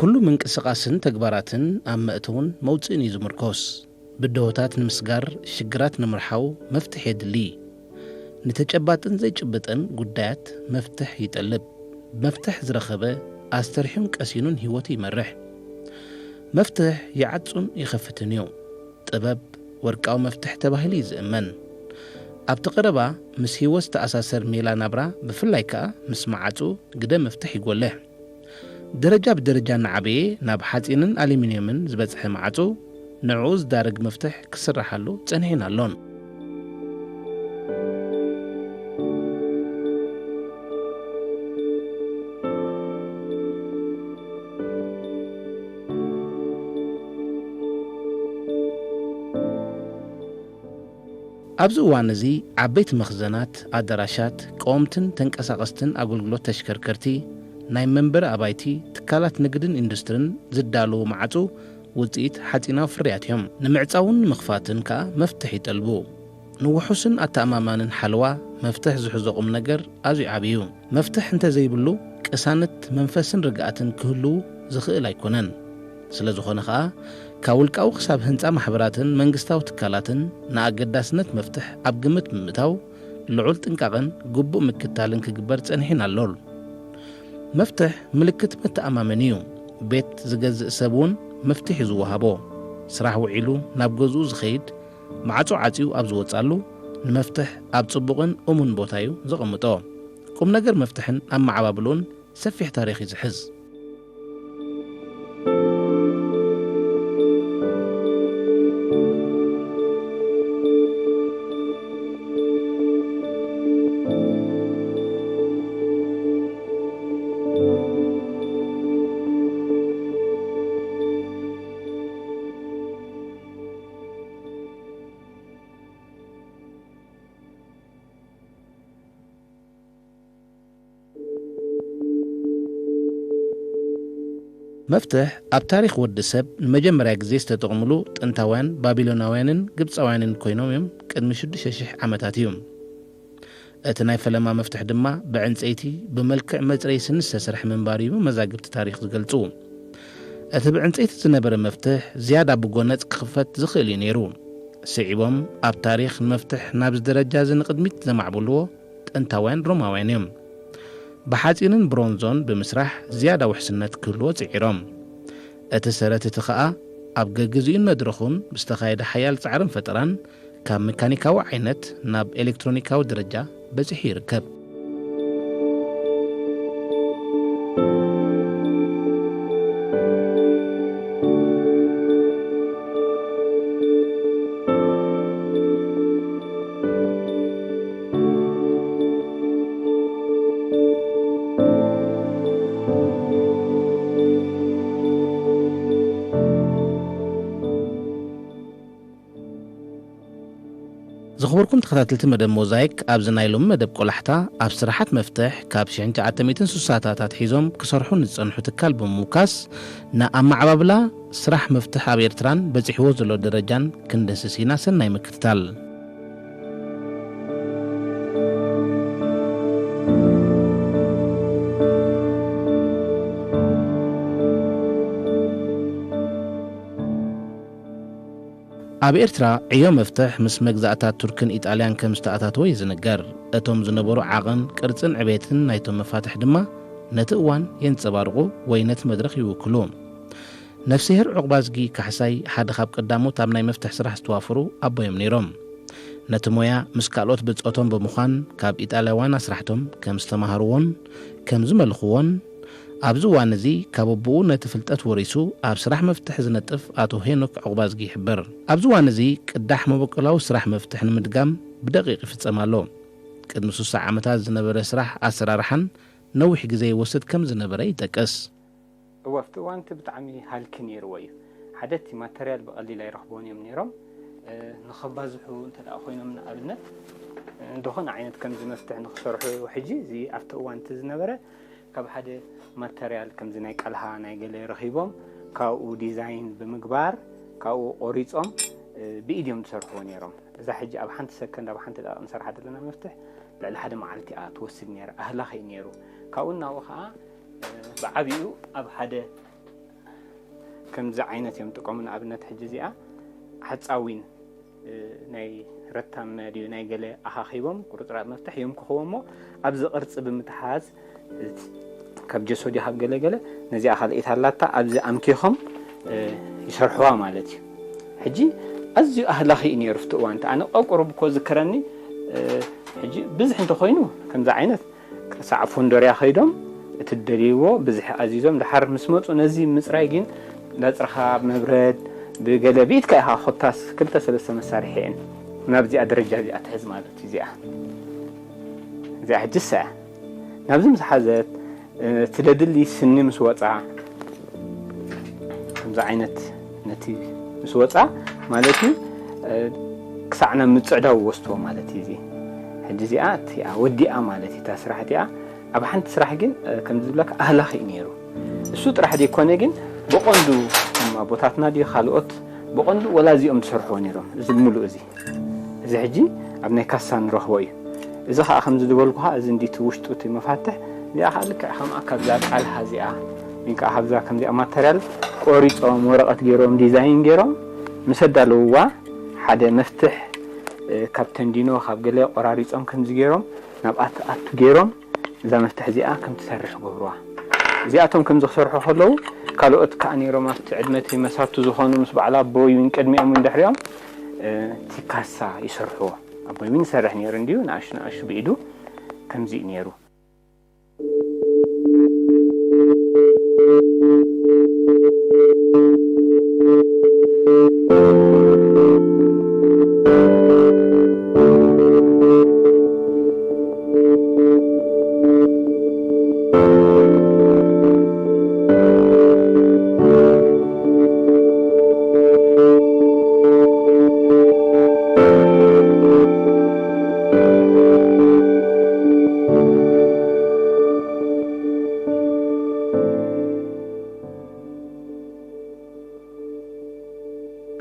ኩሉ ምንቅስቓስን ተግባራትን ኣብ መእተውን መውጽእን እዩ ዝምርኮስ። ብድሆታት ንምስጋር፣ ሽግራት ንምርሓው መፍትሕ የድሊ። ንተጨባጥን ዘይጭብጥን ጉዳያት መፍትሕ ይጠልብ። መፍትሕ ዝረኸበ ኣስተርሕዩን ቀሲኑን ህይወቱ ይመርሕ። መፍትሕ ይዓጹን ይኸፍትን እዩ። ጥበብ ወርቃዊ መፍትሕ ተባሂሉ እዩ ዝእመን። ኣብቲ ቀረባ ምስ ህይወት ዝተኣሳሰር ሜላ ናብራ፣ ብፍላይ ከኣ ምስ መዓጹ ግደ መፍትሕ ይጎልሕ። ደረጃ ብደረጃ እናዓበየ ናብ ሓጺንን ኣሉሚንየምን ዝበጽሐ መዓጹ፣ ንዕኡ ዝዳርግ መፍትሕ ክስርሓሉ ጸኒሑን ኣሎን። ኣብዚ እዋን እዚ ዓበይቲ መኽዘናት፣ ኣዳራሻት፣ ቀወምትን ተንቀሳቐስትን ኣገልግሎት ተሽከርከርቲ፣ ናይ መንበሪ ኣባይቲ፣ ትካላት ንግድን ኢንዱስትርን ዝዳለዉ መዓጹ ውጽኢት ሓጺናዊ ፍርያት እዮም። ንምዕጻውን ንምኽፋትን ከኣ መፍትሕ ይጠልቡ። ንውሑስን ኣተኣማማንን ሓለዋ መፍትሕ ዝሕዞ ቁም ነገር ኣዝዩ ዓቢ እዩ። መፍትሕ እንተዘይብሉ ቅሳነት መንፈስን ርግኣትን ክህልዉ ዝኽእል ኣይኮነን። ስለ ዝኾነ ኸኣ ካብ ውልቃዊ ክሳብ ህንጻ ማሕበራትን መንግስታዊ ትካላትን ንኣገዳስነት መፍትሕ ኣብ ግምት ብምእታው ልዑል ጥንቃቐን ግቡእ ምክታልን ክግበር ጸኒሑን ኣሎን። መፍትሕ ምልክት መተኣማመኒ እዩ። ቤት ዝገዝእ ሰብ እውን መፍትሕ እዩ ዝወሃቦ። ስራሕ ውዒሉ ናብ ገዝኡ ዝኸይድ፣ ማዕጾ ዓጽዩ ኣብ ዝወጻሉ፣ ንመፍትሕ ኣብ ጽቡቕን እሙን ቦታ እዩ ዘቐምጦ። ቁም ነገር መፍትሕን ኣመዓባብልኡን ሰፊሕ ታሪኽ እዩ ዝሕዝ። መፍትሕ ኣብ ታሪኽ ወዲ ሰብ ንመጀመርያ ግዜ ዝተጠቕምሉ ጥንታውያን ባቢሎናውያንን ግብጻውያንን ኮይኖም እዮም፣ ቅድሚ ሽዱሽተ ሽሕ ዓመታት እዩ። እቲ ናይ ፈለማ መፍትሕ ድማ ብዕንጸይቲ ብመልክዕ መጽረዪ ስኒ ዝተሰርሐ ምንባሩ እዩ መዛግብቲ ታሪኽ ዝገልጹ። እቲ ብዕንጸይቲ ዝነበረ መፍትሕ ዝያዳ ብጎነጽ ክኽፈት ዝኽእል እዩ ነይሩ። ስዒቦም ኣብ ታሪኽ ንመፍትሕ ናብዚ ደረጃ እዚ ንቕድሚት ዘማዕበልዎ ጥንታውያን ሮማውያን እዮም። ብሓጺንን ብሮንዞን ብምስራሕ ዝያዳ ውሕስነት ክህልዎ ጽዒሮም። እቲ ሰረት እቲ ኸኣ ኣብ ገግዜኡን መድረኹን ብዝተኻየደ ሓያል ጻዕርን ፈጠራን ካብ መካኒካዊ ዓይነት ናብ ኤሌክትሮኒካዊ ደረጃ በጺሑ ይርከብ። ዝኽበርኩም ተኸታተልቲ መደብ ሞዛይክ፣ ኣብዚ ናይ ሎሚ መደብ ቆላሕታ ኣብ ስራሓት መፍትሕ ካብ ሽሕን ትሽዓተ ሚእትን ስሳታት ኣትሒዞም ክሰርሑ ንዝጸንሑ ትካል ብምውካስ ንኣመዓባብላ ስራሕ መፍትሕ ኣብ ኤርትራን በጺሕዎ ዘሎ ደረጃን ክንድህስስ ኢና። ሰናይ ምክትታል። ኣብ ኤርትራ ዕዮ መፍትሕ ምስ መግዛእታት ቱርክን ኢጣልያን ከም ዝተኣታተወ እዩ ዝንገር። እቶም ዝነበሩ ዓቕን ቅርጽን ዕቤትን ናይቶም መፋትሕ ድማ ነቲ እዋን የንጸባርቑ ወይ ነቲ መድረኽ ይውክሉ። ነፍስሄር ዑቕባዝጊ ካሕሳይ ሓደ ካብ ቀዳሞት ኣብ ናይ መፍትሕ ስራሕ ዝተዋፈሩ ኣቦ እዮም ነይሮም። ነቲ ሞያ ምስ ካልኦት ብጾቶም ብምዃን ካብ ኢጣልያውያን ኣስራሕቶም ከም ዝተማሃርዎን ከም ዝመልኽዎን፣ ኣብዚ እዋን እዚ ካብ ኣቦኡ ነቲ ፍልጠት ወሪሱ ኣብ ስራሕ መፍትሕ ዝነጥፍ ኣቶ ሄኖክ ዑቕባዝጊ ይሕብር። ኣብዚ እዋን እዚ ቅዳሕ መበቆላዊ ስራሕ መፍትሕ ንምድጋም ብደቂቕ ይፍጸም ኣሎ። ቅድሚ ስሳ ዓመታት ዝነበረ ስራሕ ኣሰራርሓን ነዊሕ ግዜ ይወስድ ከም ዝነበረ ይጠቅስ። እወ፣ ኣብቲ እዋን እቲ ብጣዕሚ ሃልኪ ነይርዎ እዩ። ሓደ እቲ ማተርያል ብቐሊል ኣይረኽብዎን እዮም ነይሮም። እ፣ ንኸባዝሑ እንተ ደኣ ኮይኖም ንኣብነት፣ እ፣ ዝኾነ ዓይነት ከምዚ መፍትሕ ንኽሰርሑ ሕጂ እዚ ኣብቲ እዋን እቲ ዝነበረ ካብ ሓደ ማተርያል ከምዚ ናይ ቀልሃ ናይ ገለ ረኺቦም ካብኡ ዲዛይን ብምግባር ካብኡ ቆሪጾም፣ እ፣ ብኢድ እዮም ዝሰርሕዎ ነይሮም። እዛ ሕጂ ኣብ ሓንቲ ሰከንድ ኣብ ሓንቲ ደቂቕ ንሰርሓ ዘለና መፍትሕ ልዕሊ ሓደ መዓልቲ እያ ትወስድ ነይራ። ኣህላኺ እዩ ነይሩ። ካብኡ ናብኡ ኸዓ፣ እ፣ ብዓቢኡ ኣብ ሓደ ከምዚ ዓይነት እዮም ጥቀሙ። ንኣብነት ሕጂ እዚኣ ሓፃዊን ናይ ረታም ድዩ ናይ ገለ ኣኻኺቦም ቁርፅራፅ መፍትሕ እዮም ክኽዎ እሞ ኣብዚ ቅርፂ ብምትሓዝ ካብ ጀሶ ድዩ ካብ ገለ ገለ ነዚኣ ካልኣይቲ ኣላታ ኣብዚ ኣምኪኾም ይሰርሕዋ ማለት እዩ። ሕጂ ኣዝዩ ኣህላኺ እዩ ነይሩ ኣብቲ እዋን ኣነ ቀቁሩብ እኮ ዝክረኒ። ሕጂ ብዝሕ እንተኮይኑ ከምዚ ዓይነት ሳዕ ፎንዶርያ ከይዶም እቲ ደልይዎ ብዝሒ ኣዚዞም ድሓር ምስ መፁ ነዚ ምፅራይ ግን ዳፅርኻ መብረድ ብገለ ብኢድካ ኢኻ ኮታስ ክልተ ሰለስተ መሳርሒ እየን ናብዚኣ ደረጃ እዚኣ ትሕዝ ማለት እዩ። እዚኣ እዚኣ ሕጂ ሰ ናብዚ ምስ ሓዘት እቲ ደድሊ ስኒ ምስ ወፃ ከምዚ ዓይነት ነቲ ምስ ወፃ ማለት እዩ። ክሳዕ ናብ ምፅዕዳው ወስድዎ ማለት እዩ። እዚ ሕጂ እዚኣ እቲኣ ወዲኣ ማለት እዩ። እታ ስራሕ እቲኣ ኣብ ሓንቲ ስራሕ ግን ከም ዝብለካ ኣህላኺ እዩ ነይሩ። እሱ ጥራሕ ዘይኮነ ግን ብቐንዱ ኣቦታትና ድዩ ካልኦት ብቐንዱ ወላ እዚኦም ዝሰርሕዎ ነይሮም። እዚ ምሉእ እዚ እዚ ሕጂ ኣብ ናይ ካሳ ንረኽቦ እዩ። እዚ ከዓ ከምዚ ዝበልኩኻ እዚ እንዲቲ ውሽጡ እቲ መፋትሕ እዚኣ ከዓ ልክዕ ከምኣ ካብዛ ቃልሃ እዚኣ ወይ ከዓ ካብዛ ከምዚኣ ማተርያል ቆሪፆም ወረቐት ገይሮም ዲዛይን ገይሮም ምስ ኣዳለውዋ ሓደ መፍትሕ ካብ ተንዲኖ ካብ ገለ ቆራሪፆም ከምዚ ገይሮም ናብኣ ትኣቱ ገይሮም እዛ መፍትሕ እዚኣ ከም ትሰርሕ ገብርዋ። እዚኣቶም ከምዚ ክሰርሑ ከለዉ ካልኦት ከዓ ነይሮም ኣብቲ ዕድመ እቲ መሳቱ ዝኾኑ ምስ በዓል ኣቦይ እውን ቅድሚኦም እውን ድሕሪኦም እቲ ካሳ ይሰርሕዎ። ኣቦይ እውን ይሰርሕ ነይሩ እንድዩ ንኣሹ ንኣሹ ብኢዱ ከምዚ እዩ ነይሩ።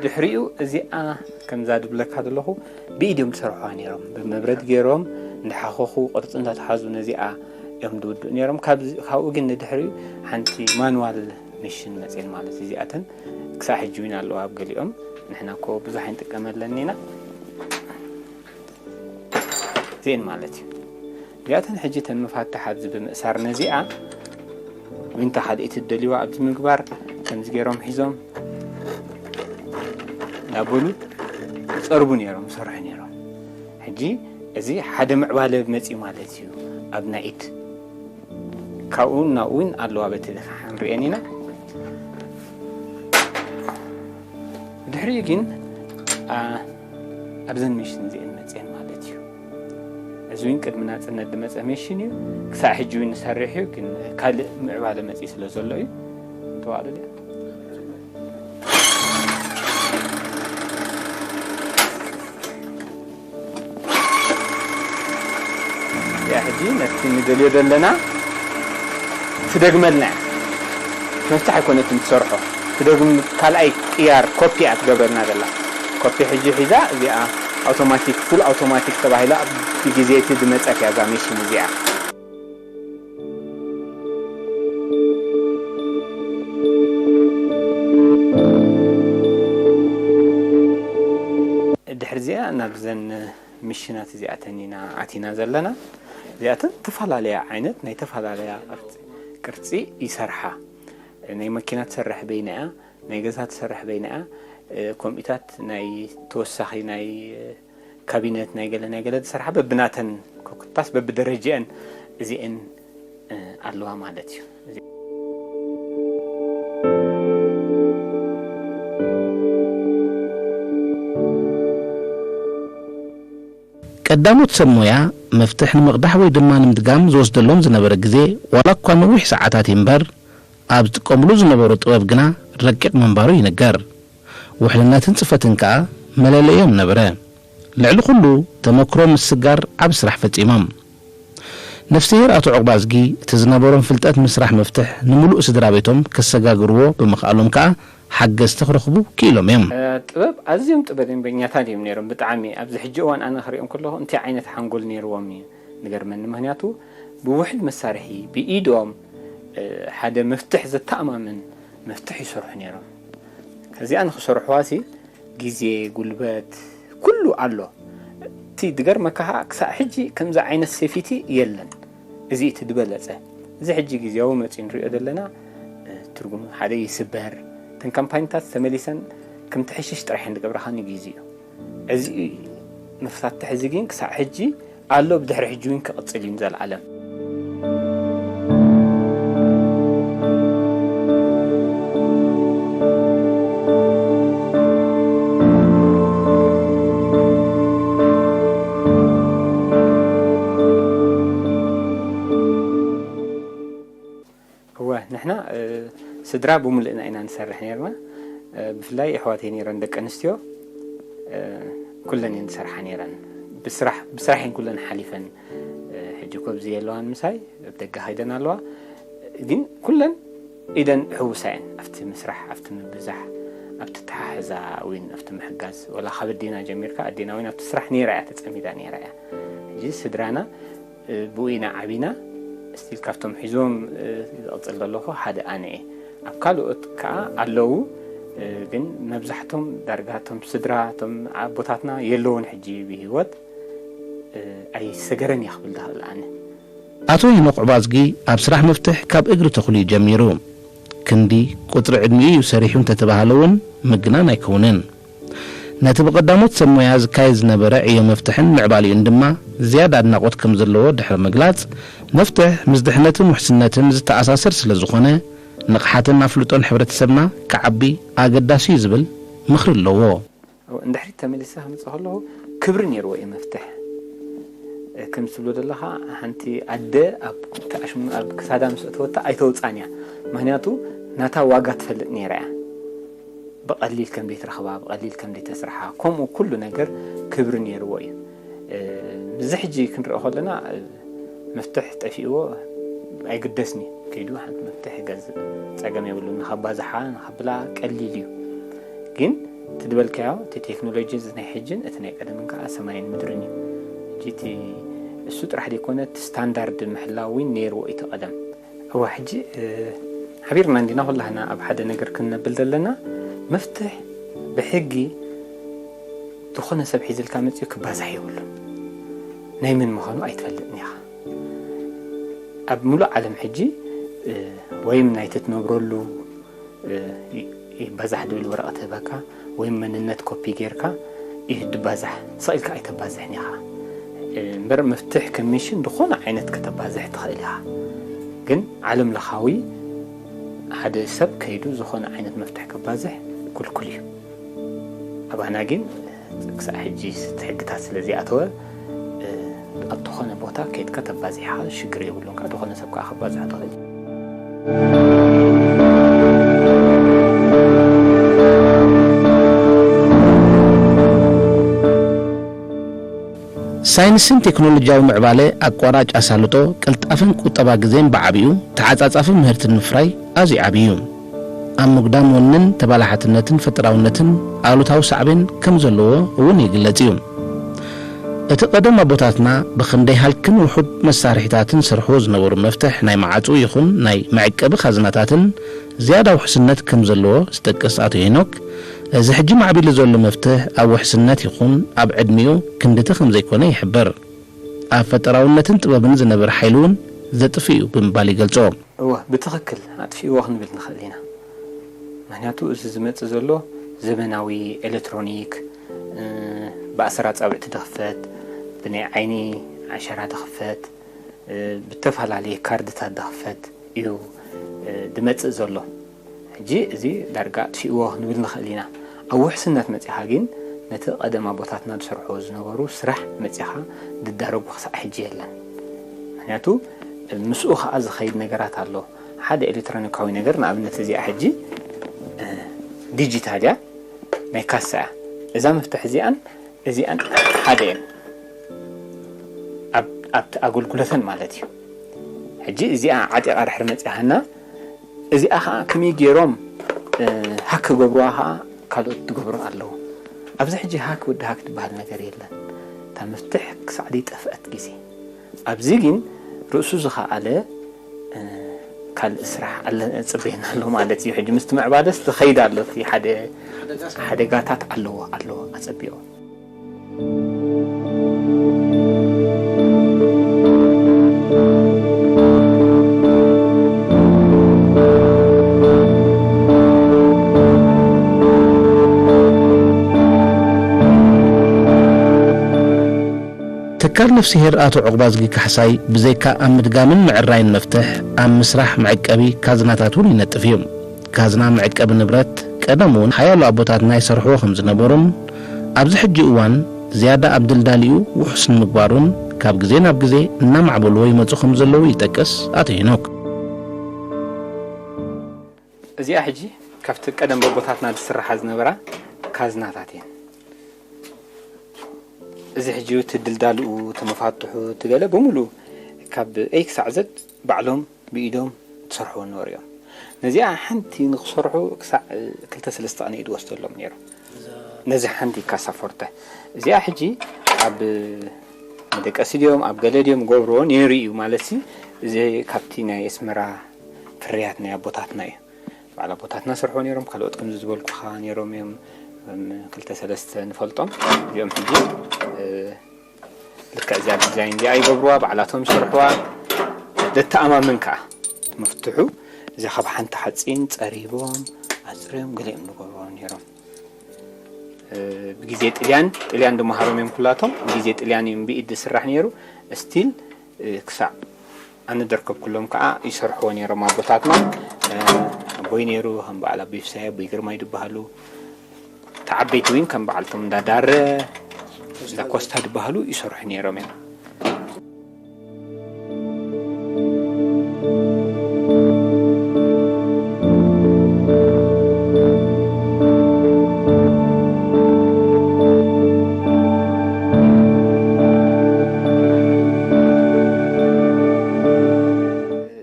ድሕሪኡ እዚኣ ከምዛ ድብለካ ዘለኹ ብኢድ እዮም ዝሰርሑዋ ነይሮም። ብመብረድ ገይሮም እንዳሓኸኹ ቅርፂ እንዳተሓዙ ነዚኣ እዮም ዝውድኡ ነይሮም። ካብኡ ግን ንድሕሪኡ ሓንቲ ማንዋል ሚሽን መፅየን ማለት እዚኣተን ክሳብ ሕጂ እውን ኣለዋ ኣብ ገሊኦም። ንሕና እኮ ብዙሕ ኣይንጥቀመለን ኢና። እዚአን ማለት እዩ። እዚኣተን ሕጂ ተን መፋትሕ ኣብዚ ብምእሳር ነዚኣ ዊንታ ካልኣይቲ ትደልይዋ ኣብዚ ምግባር ከምዚ ገይሮም ሒዞም እናበሉ ይፀርቡ ነይሮም፣ ይሰርሑ ነይሮም። ሕጂ እዚ ሓደ ምዕባለ መፅዩ ማለት እዩ ኣብ ናይ ኢድ። ካብኡ ናብኡ እውን ኣለዋ በቲ ንሪአን ኢና። ድሕሪኡ ግን ኣብዘን ሜሽን እዚአን መፅአን ማለት እዩ። እዚ እውን ቅድሚ ናፅነት ዝመፀ ሜሽን እዩ። ክሳዕ ሕጂ እውን ንሰርሕ እዩ፣ ግን ካልእ ምዕባለ መፅኡ ስለ ዘሎ እዩ። ተዋዕዶ ድያ? እዚኣ ሕጂ ነቲ ንደልዮ ዘለና ትደግመልና እያ። መፍትሕ ኣይኮነትን ትሰርሖ። ትደግም ካልኣይ ቅያር ኮፒ እያ ትገብረልና ዘላ። ኮፒ ሕጂ ሒዛ እዚኣ ኣውቶማቲክ፣ ፉል ኣውቶማቲክ ተባሂላ ብግዜ እቲ ዝመጸት እያ እዛ ሜሽን እዚኣ። ድሕሪ እዚኣ ናብዘን ምሽናት እዚኣተን ኢና ኣቲና ዘለና። እዚኣተን ተፈላለያ ዓይነት ናይ ተፈላለያ ቅርፂ ይሰርሓ። ናይ መኪና ትሰርሕ በይና እያ፣ ናይ ገዛ ትሰርሕ በይና እያ። ኮምኢታት ናይ ተወሳኺ ናይ ካቢነት ናይ ገለ ናይ ገለ ዝሰርሓ በብናተን ኮታስ በብደረጅአን እዚአን ኣለዋ ማለት እዩ። ቀዳሞት ሰብ ሞያ መፍትሕ ንምቕዳሕ ወይ ድማ ንምድጋም ዝወስደሎም ዝነበረ ግዜ ዋላ እኳ ነዊሕ ሰዓታት እዩ እምበር፣ ኣብ ዝጥቀምሉ ዝነበሩ ጥበብ ግና ረቂቕ ምንባሩ ይንገር። ውሕልነትን ጽፈትን ከኣ መለለዮም ነበረ። ልዕሊ ኩሉ ተመክሮ ምስጋር ዓቢ ስራሕ ፈጺሞም። ነፍስሄር ኣቶ ዑቕባዝጊ እቲ ዝነበሮም ፍልጠት ምስራሕ መፍትሕ ንምሉእ ስድራ ቤቶም ከሰጋግርዎ ብምኽኣሎም ከኣ ሓገዝቲ ክረኽቡ ክኢሎም እዮም። ጥበብ ኣዝዮም ጥበበኛታት እዮም ነይሮም ብጣዕሚ። ኣብዚ ሕጂ እዋን ኣነ ክሪኦም ከለኹ እንታይ ዓይነት ሓንጎል ነይርዎም እዩ ዝገርመኒ። ምኽንያቱ ብውሕድ መሳርሒ ብኢዶም ሓደ መፍትሕ ዘተኣማምን መፍትሕ ይሰርሑ ነይሮም። እዚኣ ንኽሰርሕዋ ሲ ግዜ፣ ጉልበት፣ ኩሉ ኣሎ። እቲ ዝገርመካ ከዓ ክሳብ ሕጂ ከምዚ ዓይነት ሴፊቲ የለን። እዚ እቲ ዝበለጸ። እዚ ሕጂ ግዜያዊ መጺኡ ንሪኦ ዘለና፣ እ፣ ትርጉም ሓደ ይስበር። እተን ካምፓኒታት ተመሊሰን ከም ትሕሽሽ ጥራሕ እየን ዝገብራኻኒ ግዜኡ። እዚ መፍታትሕ እዚ ግን ክሳብ ሕጂ ኣሎ፣ ብድሕሪ ሕጂ እውን ክቕጽል እዩ ንዘለዓለም። እወ፣ ንሕና፣ እ፣ ስድራ ብምልእና ኢና ንሰርሕ ነይርና። እ፣ ብፍላይ ኣሕዋተይ ነይረን ደቂ ኣንስትዮ፣ እ፣ ኩለን እየን ዝሰርሓ ነይረን። ብስራሕ፣ ብስራሕ እየን ኩለን ሓሊፈን። እ፣ ሕጂ እኮ ኣብዚ የለዋን ምሳይ፣ ኣብ ደገ ከይደን ኣለዋ። ግን ኩለን ኢደን ሕውሳ እየን ኣብቲ ምስራሕ፣ ኣብቲ ምብዛሕ፣ ኣብቲ ተሓሕዛ፣ ወይ ኣብቲ ምሕጋዝ። ወላ ካብ ኣዴና ጀሚርካ፣ ኣዴና እውን ኣብቲ ስራሕ ነይራ እያ፣ ተጸሚዳ ነይራ እያ። ሕጂ ስድራና ብኡ ኢና ዓቢና። ስቲል ካብቶም ሒዞም፣ እ፣ ዝቕጽል ዘለኹ ሓደ ኣነ እየ። ኣብ ካልኦት ከኣ ኣለዉ፣ እ፣ ግን መብዛሕቶም ዳርጋ እቶም ስድራ፣ እቶም ኣቦታትና የለውን ሕጂ ብህይወት፣ እ፣ ኣይሰገረን እየ ክብል ዝኽእል ኣነ። ኣቶ ሄኖክ ዕባዝጊ ኣብ ስራሕ መፍትሕ ካብ እግሪ ተኽሉ እዩ ጀሚሩ። ክንዲ ቁጽሪ ዕድሚኡ እዩ ሰሪሑ እንተተባህለ እውን ምግናን ኣይከውንን። ነቲ ብቐዳሞት ሰብ ሞያ ዝካየድ ዝነበረ ዕዮ መፍትሕን ምዕባሊኡን ድማ ዝያዳ ኣድናቖት ከም ዘለዎ ድሕሪ ምግላጽ፣ መፍትሕ ምስ ድሕነትን ውሕስነትን ዝተኣሳሰር ስለ ዝኾነ፣ ንቕሓትን ኣፍልጦን ሕብረተሰብና ክዓቢ ኣገዳሲ እዩ ዝብል ምኽሪ ኣለዎ። እንድሕሪት ተመሊሰ ክመጽእ ከለኹ፣ ክብሪ ነይርዎ እዩ መፍትሕ። ከም ትብሎ ዘለኻ፣ ሓንቲ ኣደ ኣብ ተኣሽሙ፣ ኣብ ክሳዳ ምስ ኣተወታ ኣይተውጻን እያ። ምኽንያቱ ናታ ዋጋ ትፈልጥ ነይራ እያ። ብቐሊል ከም ዘይትረኽባ፣ ብቐሊል ከም ዘይተስርሓ፣ ከምኡ ኩሉ ነገር ክብሪ ነይርዎ እዩ። እ፣ እዚ ሕጂ ክንሪኦ ከለና፣ እ፣ መፍትሕ ጠፊእዎ ኣይግደስን እዩ። ከይዱ ሓንቲ መፍትሕ ይገዝእ፣ ጸገም የብሉን። ንኸባዝሓ፣ ንኸብላ ቀሊል እዩ። ግን እቲ ዝበልካዮ፣ እቲ ቴክኖሎጂ እዚ ናይ ሕጅን እቲ ናይ ቀደምን ከኣ ሰማይን ምድርን እዩ። ሕጂ እቲ እሱ ጥራሕ ዘይኮነ፣ እቲ ስታንዳርድ ምሕላው እውን ነይርዎ እዩ እቲ ቀደም። እወ፣ ሕጂ፣ እ፣ ሓቢርና እንዲና ኩላህና ኣብ ሓደ ነገር ክንነብል ዘለና። መፍትሕ ብሕጊ ዝኾነ ሰብ ሒዝልካ መጺኡ ክባዛሕ የብሉን። ናይ መን ምዃኑ ኣይትፈልጥን ኢኻ። ኣብ ሙሉእ ዓለም ሕጂ፣ እ፣ ወይም ናይቲ ትነብረሉ፣ እ፣ ይ-፣ ይባዛሕ ድብል ወረቐት ህበካ፣ ወይም መንነት ኮፒ ጌርካ እዩ ድባዛሕ። ስቕ ኢልካ ኣይተባዝሕን ኢኻ። እ፣ እምበር መፍትሕ ከም ሚሽን ዝኾነ ዓይነት ከተባዝሕ ትኽእል ኢኻ። ግን ዓለም ለኻዊ ሓደ ሰብ ከይዱ ዝኾነ ዓይነት መፍትሕ ከባዝሕ ክልኩል እዩ። ኣባና ግን ክሳዕ ሕጂ እቲ ሕግታት ስለ ዘይኣተወ፣ እ፣ ኣብ ዝኾነ ቦታ ከይድካ ተባዚሕኻ ሽግር የብሉን። ካብ ዝኾነ ሰብ ከዓ ከባዝሕ ትኽእል። ሳይንስን ቴክኖሎጂያዊ ምዕባለ ኣቋራጭ ኣሳልጦ፣ ቅልጣፈን ቁጠባ ግዜን ብዓቢኡ፣ ተዓጻጻፊ ምህርትን ምፍራይ ኣዝዩ ዓቢ እዩ። ኣብ ምጉዳም ወንን ተባላሓትነትን ፈጠራውነትን ኣሉታዊ ሳዕቤን ከም ዘለዎ እውን ይግለጽ እዩ። እቲ ቀደም ኣቦታትና ብኽንደይ ሃልክን ውሑድ መሳርሒታትን ሰርሕዎ ዝነበሩ መፍትሕ ናይ መዓጹ ይኹን ናይ መዕቀቢ ካዝናታትን ዝያዳ ውሕስነት ከም ዘለዎ ዝጠቅስ ኣቶ ሄኖክ፣ እዚ ሕጂ ማዕቢሉ ዘሎ መፍትሕ ኣብ ውሕስነት ይኹን ኣብ ዕድሚኡ ክንድቲ ከም ዘይኮነ ይሕብር። ኣብ ፈጠራውነትን ጥበብን ዝነብር ሓይሊ እውን ዘጥፍእ እዩ ብምባል ይገልጾ። እወ፣ ብትኽክል ኣጥፊእዎ ክንብል ንኽእል ኢና። ምኽንያቱ፣ እዚ ዝመጽእ ዘሎ ዘመናዊ ኤሌክትሮኒክ፣ እ፣ ብኣሰር ኣጻብዕቲ ድኽፈት፣ ብናይ ዓይኒ ዓሸራ ድኽፈት፣ እ፣ ብተፈላለየ ካርድታት ድኽፈት እዩ፣ እ፣ ዝመጽእ ዘሎ። ሕጂ እዚ ዳርጋ ኣጥፊእዎ ክንብል ንኽእል ኢና። ኣብ ውሕስነት መጺኻ ግን፣ ነቲ ቀደም ኣቦታትና ዝሰርሕዎ ዝነበሩ ስራሕ መጺኻ ዝዳረጉ ክሳዕ ሕጂ የለን። ምኽንያቱ፣ ምስኡ ኸኣ ዝኸይድ ነገራት ኣሎ። ሓደ ኤሌክትሮኒካዊ ነገር፣ ንኣብነት እዚኣ ሕጂ፣ እ፣ ዲጂታል እያ፣ ናይ ካሳ እያ። እዛ መፍትሕ እዚኣን እዚኣን ሓደ እየን። ኣብ፣ ኣብቲ ኣገልግሎተን ማለት እዩ። ሕጂ እዚኣ ዓጢቓ ድሕሪ መጺኣና፣ እዚኣ ኸዓ ከመይ ገይሮም፣ እ፣ ሃክ ክገብሩዋ ኸዓ ካልኦት ዝገብሩ ኣለዉ። ኣብዚ ሕጂ ሃክ ወዲ ሃክ ዝበሃል ነገር የለን። እታ መፍትሕ ክሳዕ ዘይጠፍአት ግዜ። ኣብዚ ግን ርእሱ ዝኸኣለ፣ እ፣ ካልእ ስራሕ ኣለ ጽበየና ኣሎ ማለት እዩ። ሕጂ ምስቲ ምዕባለስ ትኸይድ ኣሎ። እቲ ሓደ ሓደጋታት ኣለዎ ኣለዎ ኣጸቢቑ። ትካል ነፍስሄር ኣቶ ዑቕባዝጊ ካሕሳይ ብዘይካ ኣብ ምድጋምን ምዕራይን መፍትሕ፣ ኣብ ምስራሕ መዕቀቢ ካዝናታት እውን ይነጥፍ እዩ። ካዝና መዕቀቢ ንብረት ቀደም እውን ሓያሎ ኣቦታትና ይሰርሕዎ ከም ዝነበሩን ኣብዚ ሕጂ እዋን ዝያዳ ኣብ ድልዳሊኡ ውሑስ ንምግባሩን ካብ ግዜ ናብ ግዜ እናማዕበልዎ ይመፁ ከም ዘለዉ ይጠቅስ ኣቶ ሄኖክ። እዚኣ ሕጂ ካብቲ ቀደም በቦታትና ዝስርሓ ዝነበራ ካዝናታት እየን። እዚ ሕጂ እቲ ድልዳልኡ፣ እቲ መፋትሑ፣ እቲ ገለ ብምሉእ ካብ ኤ ክሳዕ ዘድ ባዕሎም ብኢዶም ዝሰርሕዎ ነበሩ እዮም። ነዚኣ ሓንቲ ንክሰርሑ ክሳዕ ክልተ ሰለስተ ቀን እዩ ዝወስደሎም ነይሩ። ነዚ ሓንቲ ካሳፎርተ እዚኣ ሕጂ ኣብ መደቀሲ ድዮም ኣብ ገለ ድዮም ገብርዎ ነይሩ እዩ ማለት ሲ። እዚ ካብቲ ናይ ኣስመራ ፍርያት ናይ ኣቦታትና እዩ። በዓል ኣቦታትና ሰርሖ ነይሮም። ካልኦት ከምዚ ዝበልኩኻ ነይሮም እዮም። ከም ክልተ ሰለስተ ንፈልጦም እዚኦም ሕጂ፣ እ፣ ልክዕ እዚኣ ዲዛይን እዚኣ ይገብርዋ፣ ባዕላቶም ይሰርሕዋ። ዘተኣማምን ከኣ መፍትሑ እዚ ካብ ሓንቲ ሓፂን ፀሪቦም ኣፅርዮም ገሊኦም ንገብርዎ ነይሮም። እ፣ ብግዜ ጥልያን፣ ጥልያን ዝመሃሮም እዮም ኩላቶም። ብግዜ ጥልያን እዮም ብኢድ ዝስራሕ ነይሩ። ስቲል፣ እ፣ ክሳዕ ኣነ ደርከብኩሎም ከዓ ይሰርሕዎ ነይሮም ኣቦታትና። እ፣ ኣቦይ ነይሩ፣ ከም በዓል ኣቦይ ፍሳይ፣ ኣቦይ ግርማይ ዝበሃሉ። እቲ ዓበይቲ እውን ከም በዓልቶም እንዳ ዳረ፣ እንዳ ኮስታ ዝበሃሉ ይሰርሑ ነይሮም እዮም።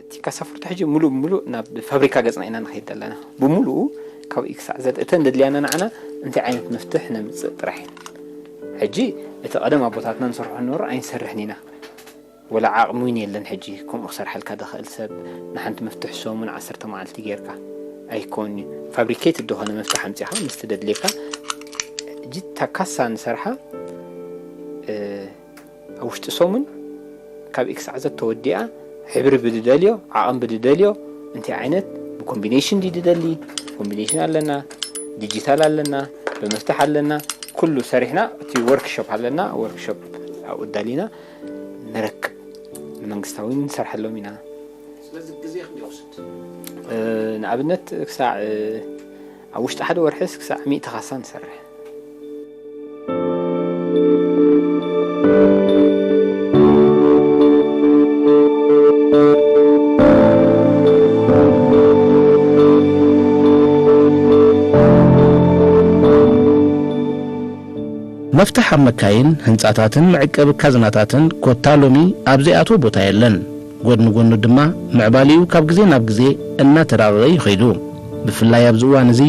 እቲ ካሳፍርቶ ሕጂ ሙሉእ ብሙሉእ ናብ ፋብሪካ ገጽና ኢና ንኸይድ ዘለና። ብምሉኡ ካብ ኢክሳዕ ዘድ እተን ደድልያና ንዓና እንታይ ዓይነት መፍትሕ ነምጽእ ጥራሕ እየን። ሕጂ እቲ ቀደም ኣቦታትና ንሰርሖ ነበሩ ኣይንሰርሕን ኢና። ወላ ዓቕሚ እውን የለን ሕጂ ከምኡ ክሰርሐልካ ዝኽእል ሰብ ንሓንቲ መፍትሕ ሰሙን ዓሰርተ መዓልቲ ጌርካ ኣይኮን እዩ። ፋብሪኬት ዝኾነ መፍትሕ ኣምጺኻ ምስቲ ደድልየካ ሕጂ እታ ካሳ ንሰርሓ፣ እ፣ ኣብ ውሽጢ ሰሙን ካብ ኢክሳዕ ዘድ ተወዲኣ ሕብሪ ብድደልዮ ዓቐን ብድደልዮ እንታይ ዓይነት ብኮምቢኔሽን ድዩ ድደሊ? ኮምቢኔሽን ኣለና፣ ዲጂታል ኣለና፣ ብመፍትሕ ኣለና፣ ኩሉ ሰሪሕና እቲ ወርክሾፕ ኣለና፣ ወርክሾፕ ኣብኡ ኣዳሊና ንረክብ። ንመንግስታዊ እውን ንሰርሐሎም ኢና። ስለዚ ግዜ ክንደይ ይወስድ? እ፣ ንኣብነት ክሳዕ፣ እ፣ ኣብ ውሽጢ ሓደ ወርሒስ ክሳዕ ሚእቲ ካሳ ንሰርሕ። መፍትሕ ኣብ መካይን፣ ህንጻታትን መዕቀቢ ካዝናታትን ኮታ ሎሚ ኣብ ዘይኣትዎ ቦታ የለን። ጎድኒ ጎኑ ድማ ምዕባሌኡ ካብ ግዜ ናብ ግዜ እናተራቐቐ እዩ ከይዱ። ብፍላይ ኣብዚ እዋን እዚ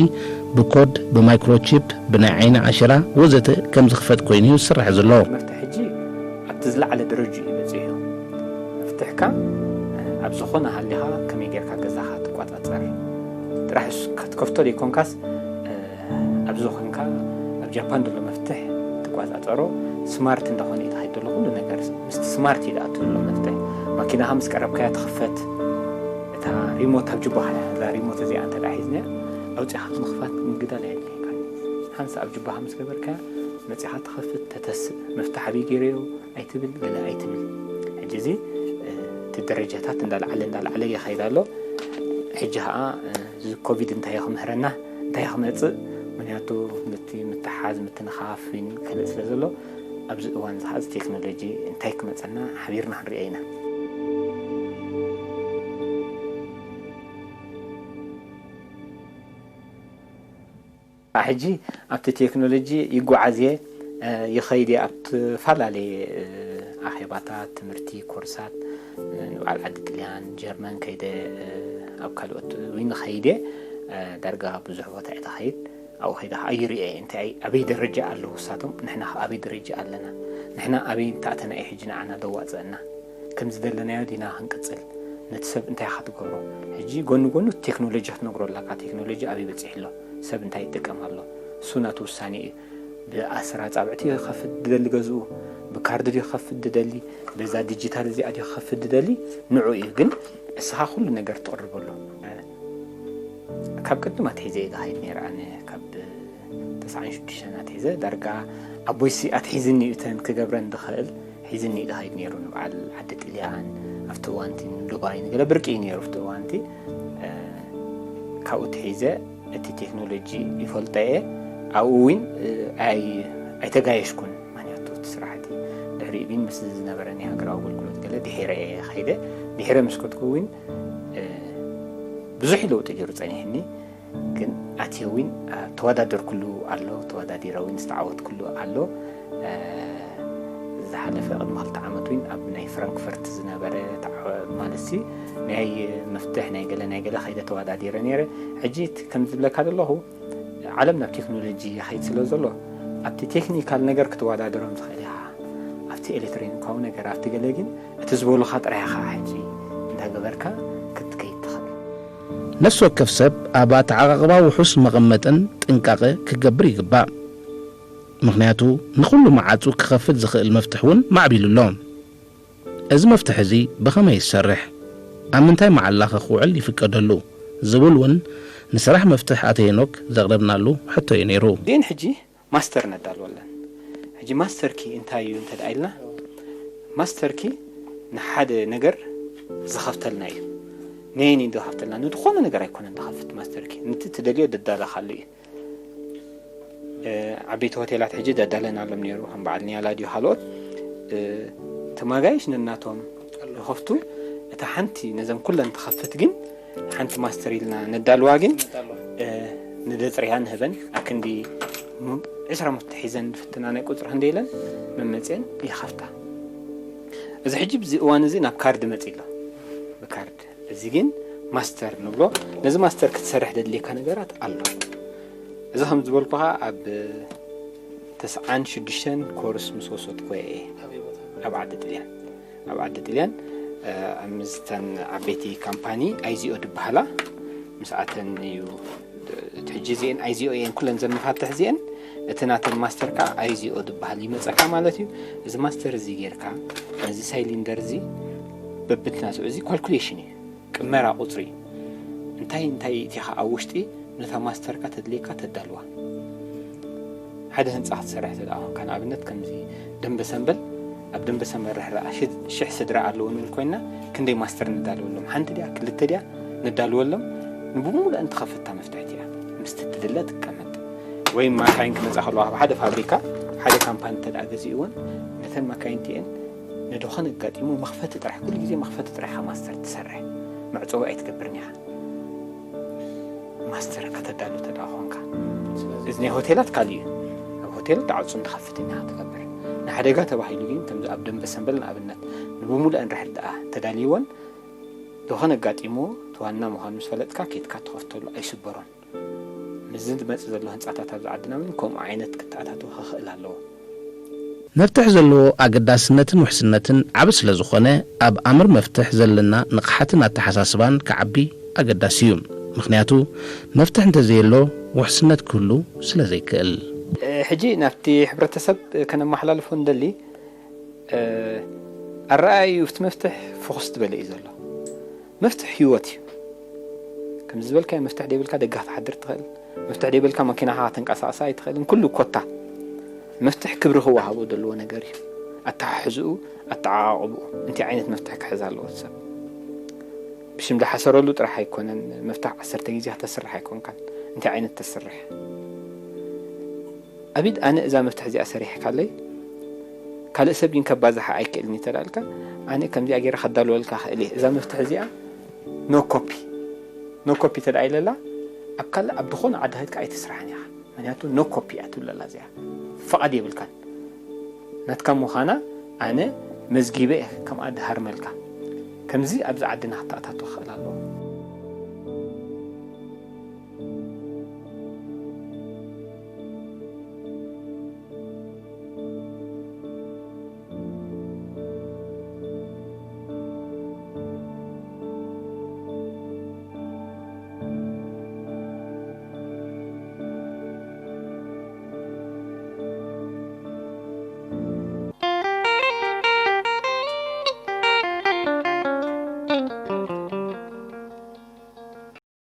ብኮድ፣ ብማይክሮቺፕ፣ ብናይ ዓይኒ ዓሸራ ወዘተ ከም ዝኽፈጥ ኮይኑ እዩ ዝስራሕ ዘሎ። መፍትሕ ሕጂ ኣብቲ ዝለዓለ ደረጃ እዩ በጺሑ። መፍትሕካ ኣብ ዝኾነ ሃሊኻ ከመይ ጌርካ ገዛኻ ትቆጻጸር ጥራሕ ክትከፍቶ ዘይኮንካስ፣ ኣብዚ ኮንካ ኣብ ጃፓን ዘሎ መፍትሕ ትቆጻጸሮ፣ ስማርት እንዳኾነ እዩ ዝኸይድ ዘሎ ኩሉ ነገር። ምስቲ ስማርት እዩ ዝኣቱ ዘሎ መፍትሕ። ማኪናኻ ምስ ቀረብካያ ትኽፈት። እታ ሪሞት ኣብ ጅባኻ እያ። እዛ ሪሞት እዚኣ እንተ ደኣ ሒዝናያ፣ ኣውጺእኻ ምኽፋት ምግዳል ኣየድልየካን። ሓንሳእ ኣብ ጅባኻ ምስ ገበርካያ፣ መጺኻ ትኸፍት፣ ተተስእ። መፍትሕ ኣበይ ገይረዮ ኣይትብል፣ ገለ ኣይትብል። ሕጂ እዚ፣ እ፣ እቲ ደረጃታት እንዳልዓለ፣ እንዳልዓለ ይኸይድ ኣሎ። ሕጂ ኸኣ፣ እ፣ እዚ ኮቪድ እንታይ እዩ ክምህረና፣ እንታይ እዩ ክመጽእ? ምኽንያቱ ነቲ ምትሓዝ፣ ምትንኻፍ፣ ካልእ ስለ ዘሎ፣ ኣብዚ እዋን እዚ ኸኣ እዚ ቴክኖሎጂ እንታይ ክመጸና ሓቢርና ክንሪኦ ኢና። ሕጂ ኣብቲ ቴክኖሎጂ ይጓዓዝ እየ፣ እ፣ ይኸይድ እየ። ኣብ ዝተፈላለየ፣ እ፣ ኣኼባታት፣ ትምህርቲ፣ ኮርሳት፣ እ፣ ንበዓል ዓዲ ጥልያን፣ ጀርመን ከይደ፣ እ፣ ኣብ ካልኦት እውን ይኸይድ እየ። እ፣ ዳርጋ ብዙሕ ቦታ እየ ዝኸይድ። ኣብኡ ከይደ ኸዓ ይርእየ እየ። እንታይ፣ ኣበይ ደረጃ ኣለዉ ንሳቶም፣ ንሕና ኸዓ ኣበይ ደረጃ ኣለና። ንሕና ኣበይ እንተኣተና እዩ ሕጂ ንዓና ዘዋጽአና። ከም ዝደለናዮ ዲና ክንቅጽል። ነቲ ሰብ እንታይ ኢኻ ትገብሮ? ሕጂ ጎኒ ጎኑ ቴክኖሎጂ ክትነግሮ ኣለካ። ቴክኖሎጂ ኣበይ በፂሑ ኣሎ? ሰብ እንታይ ይጥቀም ኣሎ? እሱ ናቱ ውሳኔ እዩ። ብኣስር ኣጻብዕቲ ይኸፍት ድደሊ ገዝኡ፣ ብካርድ ድዩ ክኸፍት ድደሊ፣ በዛ ዲጂታል እዚኣ ድዩ ክኸፍት ድደሊ፣ ንዑ እዩ። ግን እስኻ ኩሉ ነገር ትቕርበሉ። ካብ ቅድም ኣትሒዘ እየ ዝኸይድ ነይረ። ኣነ ካብ ተስዓን ሽዱሽተን ኣትሒዘ ዳርጋ ኣቦይሲ ኣትሒዝኒ እዩ እተን ክገብረን ዝኽእል ሒዝኒ እዩ ዝኸይድ ነይሩ። ንበዓል ዓዲ ጥልያን ኣብቲ እዋንቲ ንዱባይ ንገለ ብርቂ እዩ ነይሩ ኣብቲ እዋንቲ። ካብኡ ትሒዘ እቲ ቴክኖሎጂ ይፈልጦ እየ። ኣብኡ እውን ኣይ ኣይተጋየሽኩን። ምክንያቱ እቲ ስራሕቲ ድሕሪኡ ግን ምስ ዝነበረኒ ሃገራዊ ኣገልግሎት ገለ ድሒረ እየ ከይደ። ድሒረ ምስ ከድኩ እውን ብዙሕ ለውጢ ገይሩ ጸኒሕኒ። ግን ኣትየ እውን ተወዳደርኩሉ ኣሎ፣ ተወዳዲረ እውን ዝተዓወትኩሉ ኣሎ። ዝሓለፈ ቅድሚ ክልተ ዓመት እውን ኣብ ናይ ፍራንክፈርት ዝነበረ ማለት ሲ ናይ መፍትሕ ናይ ገለ ናይ ገለ ከይደ ተወዳዲረ ነይረ። ሕጂ ከም ዝብለካ ዘለኹ ዓለም ናብ ቴክኖሎጂ ይኸይድ ስለ ዘሎ ኣብቲ ቴክኒካል ነገር ክትወዳደሮም ትኽእል ኢኻ። ኣብቲ ኤሌክትሮኒካዊ ነገር ኣብቲ ገለ ግን እቲ ዝበሉኻ ጥራይ ኢኻ ሕጂ እንዳገበርካ ክትከይድ ትኽእል። ነፍሲ ወከፍ ሰብ ኣብ ኣተዓቓቕባ ውሑስ መቐመጥን ጥንቃቐ ክገብር ይግባእ። ምኽንያቱ ንኹሉ መዓጹ ክኸፍት ዝኽእል መፍትሕ እውን ማዕቢሉ ኣሎ። እዚ መፍትሕ እዚ ብኸመይ ይሰርሕ? ኣብ ምንታይ መዓላኸ ክውዕል ይፍቀደሉ? ዝብል እውን ንስራሕ መፍትሕ ኣቶ ሄኖክ ዘቕረብናሉ ሕቶ እዩ ነይሩ። እዚኤን ሕጂ ማስተር ነዳልወለን። ሕጂ ማስተርኪ እንታይ እዩ እንተ ደኣ ኢልና፣ ማስተርኪ ንሓደ ነገር ዝኸፍተልና እዩ። ነየኒ ዝኸፍተልና? ንዝኾነ ነገር ኣይኮነን ዝኸፍት ማስተርኪ። ነቲ ትደልዮ ደዳለኻሉ እዩ። ዓበይቲ ሆቴላት ሕጂ ደዳለን ኣሎም ነይሩ ከም በዓል ኒያላ ድዩ ካልኦት ተማጋይሽ ነናቶም ይኸፍቱ። እታ ሓንቲ ነዘን ኩለን ትኸፍት ግን ሓንቲ ማስተር ኢልና ነዳልዋ ግን ንደፅርያ ንህበን ኣክንዲ ዕስራ መፍትሕ ሒዘን ዝፍትና ናይ ቁፅሪ ክንደ ኢለን መመፅአን ይኸፍታ። እዚ ሕጂ ብዚ እዋን እዚ ናብ ካርድ መፂ ኣሎ። ብካርድ እዚ ግን ማስተር ንብሎ። ነዚ ማስተር ክትሰርሕ ደድልየካ ነገራት ኣሎ። እዚ ከም ዝበልኩኻ ኣብ ተስዓን ሽዱሽተን ኮርስ ምስ ወሰድኩ እየ ኣብ ዓዲ ጥልያን ኣብ ዓዲ ጥልያን ምስተን ዓበይቲ ካምፓኒ ኣይዚኦ ዝበሃላ ምስኣተን እዩ። ሕጂ እዚአን ኣይዚኦ እየን ኩለን ዘመፋትሕ እዚአን። እቲ ናተን ማስተር ከዓ ኣይዚኦ ዝበሃል ይመፀካ ማለት እዩ። እዚ ማስተር እዚ ጌርካ ነዚ ሳይሊንደር እዚ በብትናስዑ እዚ ኳልኩሌሽን እዩ። ቅመራ ቁፅሪ እንታይ እንታይ እቲኻ ኣብ ውሽጢ ነታ ማስተርካ ተድልየካ ተዳልዋ። ሓደ ህንፃ ክትሰርሕ ተደኣ ኮንካ ንኣብነት ከምዚ ደንበ ሰንበል ኣብ ደንበ ሰንበል ርሕራ ሽሕ ስድራ ኣለዎ ንብል ኮይና ክንደይ ማስተር ንዳልወሎም ሓንቲ ድያ ክልተ ድያ ንዳልወሎም ንብሙሉእ እንትኸፍታ መፍትሕቲ እያ። ምስቲ ትድለ ትቀመጥ ወይ ማካይን ክመፃ ከለዋ ካብ ሓደ ፋብሪካ ሓደ ካምፓኒ ተደኣ ገዚእወን ነተን ማካይን ቲኤን ንድኾነ ኣጋጢሙ መኽፈቲ ጥራሕ ኩሉ ግዜ መኽፈቲ ጥራሕ ኢኻ ማስተር ትሰርሕ። መዕፀዊ ኣይትገብርን ኢኻ። ማስተር ከተዳሉ ተደኣ ኾንካ እዚ ናይ ሆቴላት ካልእ እዩ። ኣብ ሆቴል ተዓፁን ትኸፍትን ኢኻ ትገብር። ንሓደጋ ተባሂሉ ግን ከምዚ ኣብ ደንበ ሰንበል ንኣብነት ንብሙሉአን ርሕር ደኣ ተዳልይወን ዝኾነ ኣጋጢሙ ተዋና ምዃኑ ምስ ፈለጥካ ኬድካ ትኸፍተሉ ኣይስበሮን። ምስዚ ዝመፅእ ዘሎ ህንፃታት ኣብዚ ዓድና እውን ከምኡ ዓይነት ክተኣታተው ክኽእል ኣለዎ። መፍትሕ ዘለዎ ኣገዳስነትን ውሕስነትን ዓቢ ስለ ዝኾነ ኣብ ኣምር መፍትሕ ዘለና ንቕሓትን ኣተሓሳስባን ክዓቢ ኣገዳሲ እዩ። ምኽንያቱ መፍትሕ እንተዘየሎ ውሕስነት ክህሉ ስለ ዘይክእል። ሕጂ ናብቲ ሕብረተሰብ ከነመሓላልፎ ንደሊ ኣረኣእዩ እቲ መፍትሕ ፍኹስ ዝበለ እዩ ዘሎ። መፍትሕ ህይወት እዩ። ከምዚ ዝበልካዮ መፍትሕ ደይብልካ ደጋ ክትሓድር ትኽእል። መፍትሕ ደይብልካ መኪናኻ ከተንቀሳቕሳ ኣይትኽእልን። ኩሉ ኮታ መፍትሕ ክብሪ ክወሃቦ ዘለዎ ነገር እዩ። ኣተሓሕዝኡ፣ ኣተዓቓቕብኡ እንታይ ዓይነት መፍትሕ ክሕዝ ኣለዎ እቲ ሰብ። ብሽም ዝሓሰረሉ ጥራሕ ኣይኮነን። መፍትሕ ዓሰርተ ግዜ ከተስርሕ ኣይኮንካን። እንታይ ዓይነት ተስርሕ ኣብድ ኣነ እዛ መፍትሕ እዚኣ ሰሪሕካለይ ካልእ ሰብ ግን ከባዝሓ ኣይክእልን እዩ ተዳልካ ኣነ ከምዚኣ ገይረ ከዳልወልካ ክእል እየ እዛ መፍትሕ እዚኣ no copy no copy ተዳ ኢለላ ኣብ ካልእ ኣብ ዝኾነ ዓዲ ከድካ ኣይትስራሕን ኢኻ ምክንያቱ no copy እያ ትብለላ እዚኣ ፍቓድ የብልካን ናትካ ምዃና ኣነ መዝጊበ እየ ከምኣ ድሃርመልካ ከምዚ ኣብዚ ዓድና ክተኣታቶ ክኽእል ኣለዎ